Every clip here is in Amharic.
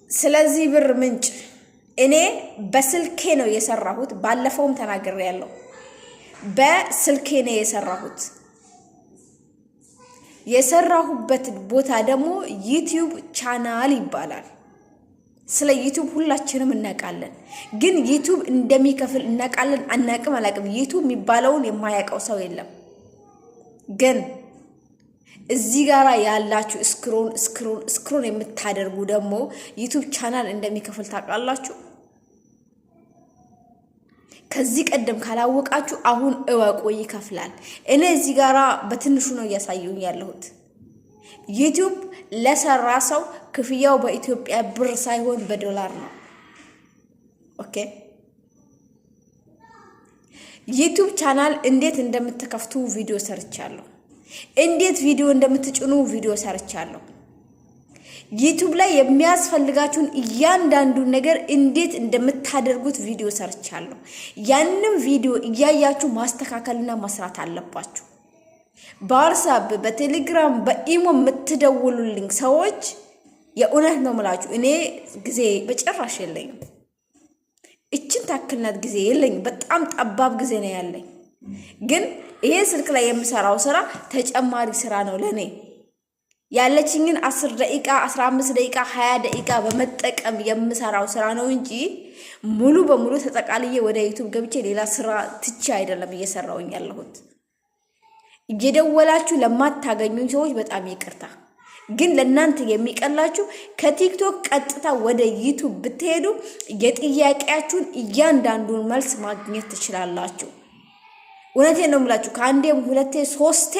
ስለዚህ ብር ምንጭ እኔ በስልኬ ነው የሰራሁት። ባለፈውም ተናግሬያለሁ። በስልኬ ነው የሰራሁት። የሰራሁበት ቦታ ደግሞ YouTube channel ይባላል። ስለ YouTube ሁላችንም እናውቃለን። ግን YouTube እንደሚከፍል እናውቃለን አናቅም? አላቅም። YouTube የሚባለውን የማያውቀው ሰው የለም። ግን እዚህ ጋራ ያላችሁ scroll scroll scroll የምታደርጉ ደግሞ YouTube channel እንደሚከፍል ታውቃላችሁ? ከዚህ ቀደም ካላወቃችሁ አሁን እወቁ፣ ይከፍላል። እኔ እዚህ ጋራ በትንሹ ነው እያሳየሁኝ ያለሁት። YouTube ለሰራ ሰው ክፍያው በኢትዮጵያ ብር ሳይሆን በዶላር ነው። Okay፣ YouTube channel እንዴት እንደምትከፍቱ ቪዲዮ ሰርቻለሁ። እንዴት ቪዲዮ እንደምትጭኑ ቪዲዮ ሰርቻለሁ። YouTube ላይ የሚያስፈልጋችሁን እያንዳንዱን ነገር እንዴት እንደምታደርጉት ቪዲዮ ሰርቻለሁ። ያንም ቪዲዮ እያያችሁ ማስተካከልና መስራት አለባችሁ። በ WhatsApp፣ በቴሌግራም፣ በ imo የምትደውሉልኝ ሰዎች የእውነት ነው ምላችሁ፣ እኔ ጊዜ በጭራሽ የለኝም። እችን ታክልናት ጊዜ የለኝም። በጣም ጠባብ ጊዜ ነው ያለኝ። ግን ይሄ ስልክ ላይ የምሰራው ስራ ተጨማሪ ስራ ነው ለእኔ። ያለችኝን 10 ደቂቃ፣ 15 ደቂቃ፣ 20 ደቂቃ በመጠቀም የምሰራው ስራ ነው እንጂ ሙሉ በሙሉ ተጠቃልዬ ወደ YouTube ገብቼ ሌላ ስራ ትቼ አይደለም እየሰራውኝ ያለሁት። እየደወላችሁ ለማታገኙኝ ሰዎች በጣም ይቅርታ። ግን ለእናንተ የሚቀላችሁ ከ TikTok ቀጥታ ወደ YouTube ብትሄዱ የጥያቄያችሁን እያንዳንዱን መልስ ማግኘት ትችላላችሁ። እውነቴን ነው የምላችሁ። ከአንዴም ሁለቴ ሶስቴ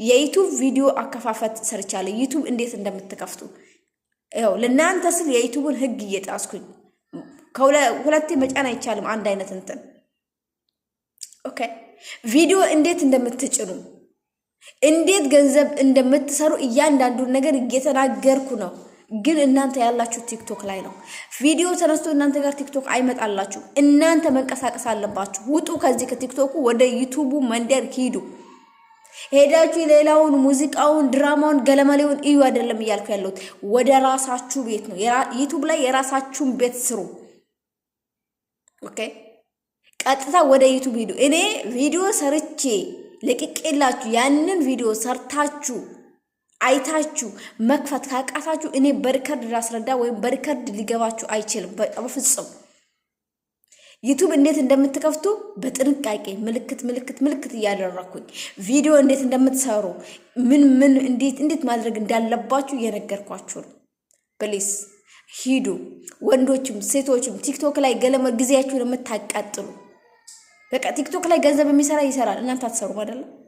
የ YouTube ቪዲዮ አከፋፈት ሰርቻለሁ። YouTube እንዴት እንደምትከፍቱ ያው ለእናንተ ስል የ YouTube ን ሕግ እየጣስኩኝ ሁለቴ መጫን አይቻልም። አንድ አይነት እንትን okay። ቪዲዮ እንዴት እንደምትጭኑ፣ እንዴት ገንዘብ እንደምትሰሩ እያንዳንዱን ነገር እየተናገርኩ ነው። ግን እናንተ ያላችሁ TikTok ላይ ነው። ቪዲዮ ተነስቶ እናንተ ጋር TikTok አይመጣላችሁ። እናንተ መንቀሳቀስ አለባችሁ። ውጡ ከዚህ ከ TikTok ኩ፣ ወደ YouTube ኡ መንደር ሂዱ። ሄዳችሁ ሌላውን ሙዚቃውን፣ ድራማውን፣ ገለመሌውን እዩ አይደለም እያልኩ ያለሁት፣ ወደ ራሳችሁ ቤት ነው። YouTube ላይ የራሳችሁን ቤት ስሩ። Okay፣ ቀጥታ ወደ YouTube ሂዱ። እኔ ቪዲዮ ሰርቼ ለቅቄላችሁ ያንን ቪዲዮ ሰርታችሁ አይታችሁ መክፈት ካቃታችሁ እኔ በ record ላስረዳ ወይም በ record ሊገባችሁ አይችልም በፍጹም። YouTube እንዴት እንደምትከፍቱ በጥንቃቄ ምልክት ምልክት ምልክት እያደረኩኝ ቪዲዮ እንዴት እንደምትሰሩ፣ ምን ምን እንዴት እንዴት ማድረግ እንዳለባችሁ እየነገርኳችሁ ነው። Please ሂዱ። ወንዶችም ሴቶችም TikTok ላይ ገለመ ጊዜያችሁን የምታቃጥሉ፣ በቃ TikTok ላይ ገንዘብ የሚሰራ ይሰራል። እናንተ አትሰሩም አይደለም?